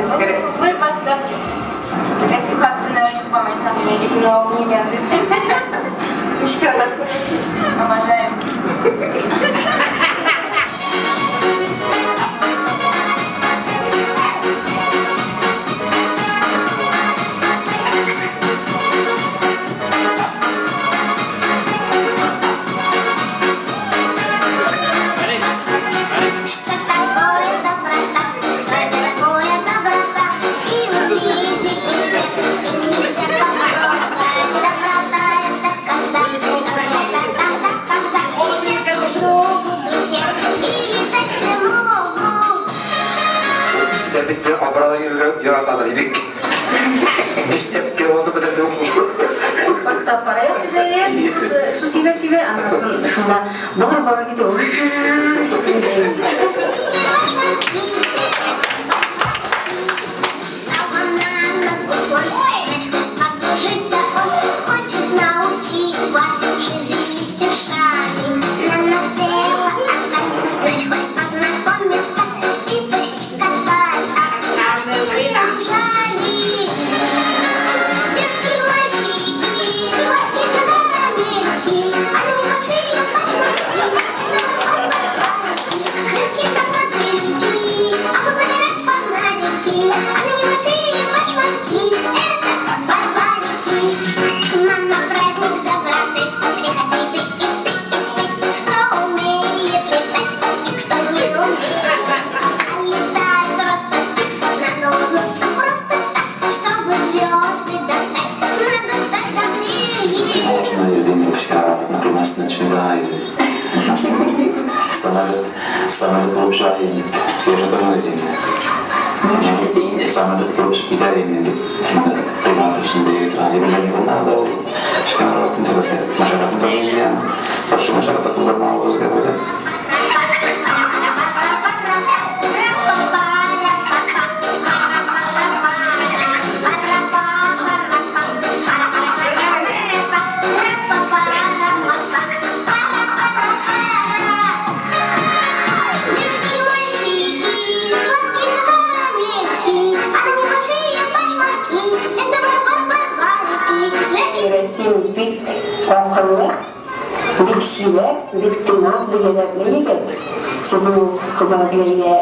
Вы в восторге. Рәсим хакында йокламайсың, мин икән дип. Ничек яратасың? Обожаем. Что такое доброта? Что такое доброта? И увидеть нельзя, и нельзя потрогать. Доброта — это когда, доброта тогда, когда все друг другу друзья и летать все могут. Сен бит обрада яратады идек. Нишләп кер бетерде ул. Башта пара ясыйлар, су сибә-сибә, аннан соң шунда бар-бар китеп. Снова на ногу слон. Значит, хочет подружиться он, хочет научить вас шевелить ушами. На носела оса, значит, хочет познакомиться и пощекотать. А все ужами. Девушки и мальчики, сладкие карамельки, они небольшие башмаки, это хрупкие как модельки, а вот загорят фонарики, они небольшие башмаки, это барбарики. К нам на праздник доброты приходи ты и ты и ты, кто умеет летать и кто не умеет. А летать просто так, надо улыбнуться просто так, чтобы звезды достать, надо стать добрее. Можно инде кечкенә вакытны кыймасны төшмәгән иде. Самолет булып чыга инде. Сөйләшә торган иде инде. Самолет булып чыгып китәр инде дип. Кыймат эчендә йөри торган әйберләр булмады ул. Кечкенә вакытында мәшәкатьне дә инде. Борчу мәшәкате кылдырмавыбызга бүлә. Девушки и мальчики, сладкие карамельки, а небольшие башмаки, это барбарики. Рәсим бик акыллы, бик чибәр, бик тыйнак, бик әдәпле егет. Сезнең ул кызыгыз Ләйлә,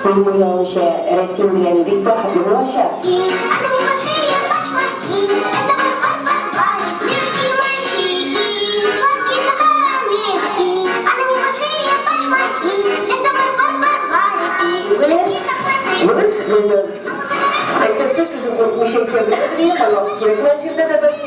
минем уйлавымча, Рәсим белән бик бәхетле булачак. А небольшие башмаки, это барбарики. Девушки и мальчики, сладкие карамельки, а небольшие башмаки, это барбарики. Дөрес, әйтәсе сүзен курыкмыйча әйтә белә, кирәкмәгән җирдә дә бәлки